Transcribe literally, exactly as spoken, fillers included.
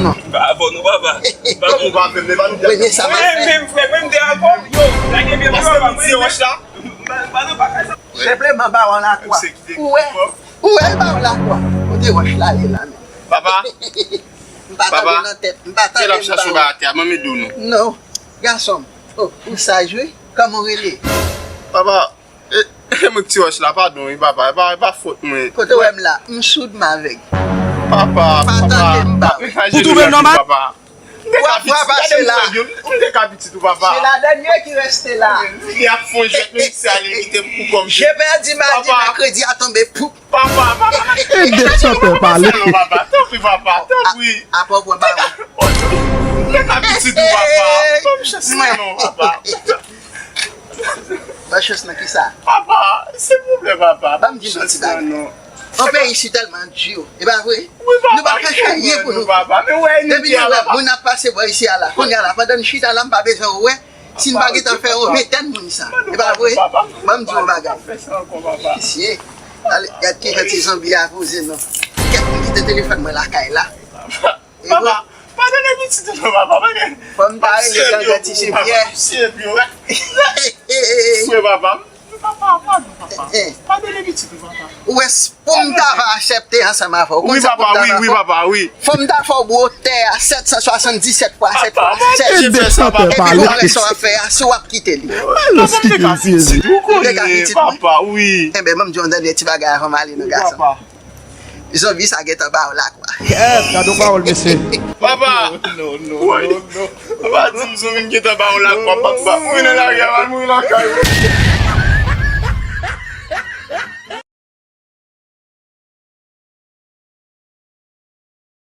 Non. Ba avò nou, papa. Papa, ou pa menm, pa nou. Premye sa m ap fè. Mwen menm, frè, mwen m te avò. Yo, lage pye papa, mwen menm. Ba, ba nan bagay sa. Senpleman, ba w lakwa. Ou wè? Ou wè, l ba w lakwa. Kote wòch la ye la menm? Papa. M pa tande nan tèt. M pa tande, m pa wè. Papa, chache ba atè a, manmi di w non. Non. Gason m. Oh, ou saj wi. Kòman w rele? Papa, e, e mwen k ti wòch la, padon wi, papa. E pa, e pa fòt mwen. Kote w wè m la? M soud, m avèg. Papa, papa. Pa tande m ba w. Ou twouve l nòmal? Papa. Pwa, pwa pa Chela. M te ka pitit ou, papa. Chela dènye ki reste la. Li ap fon jwèt, menm si ale kite m pou kòm. J'ai perdu mardi, mercredi a tonbe pou. Papa, papa, papa. Ede chantè pale. Non, papa, tanpri, papa, tanpri. Apa w pran ba mwen. M te ka pitit ou, papa. Ban m chans mwen non, papa. Ban chans nan kisa? Papa, silvouplè, papa. Ban m di nou ti bagay. Yon peyi si tèlman di, e pa vre? Nou pa ka fè anyen pou nou. Depi nou wè moun ap pase bò isi a la, kounye a la, pandan n chita la, m pa bezwen wè si n pa gentan fè yon ventèn moun sa. E pa vre? Ban m di yon bagay. Visye. Ale, gad kijan ti zonbi a poze non. Kèt m kite telefòn mwen lakay la. Papa, padone pitit ou non, papa, padone. Fò m ta rele grangan ti Chepyè. Ti Chepyè, wè. Frè papa. Papa, padon, papa. Padone pitit ou, papa. Ou wè, s- pou m ta va aksepte ansanm avè w. Wi, papa, wi, wi, papa, wi. Fò m ta fè w bwo tè a sèt san swasanndisèt fwa sèt fwa sèt. Epi w wè sa w ap fè a, si w ap kite li. Papa, m te ka pitit ou, ou konnen, papa, wi. Enben, ban m di yon dènye ti bagay avan m ale, non, gason. Zonbi sa gentan ba w lakwa. Kèt, gade yon pawòl, mesye. Papa! Non, non, non, non. Papa, di m zonbi m gentan ba w lakwa, papa. Mouri nan lari a, mouri lakay ou.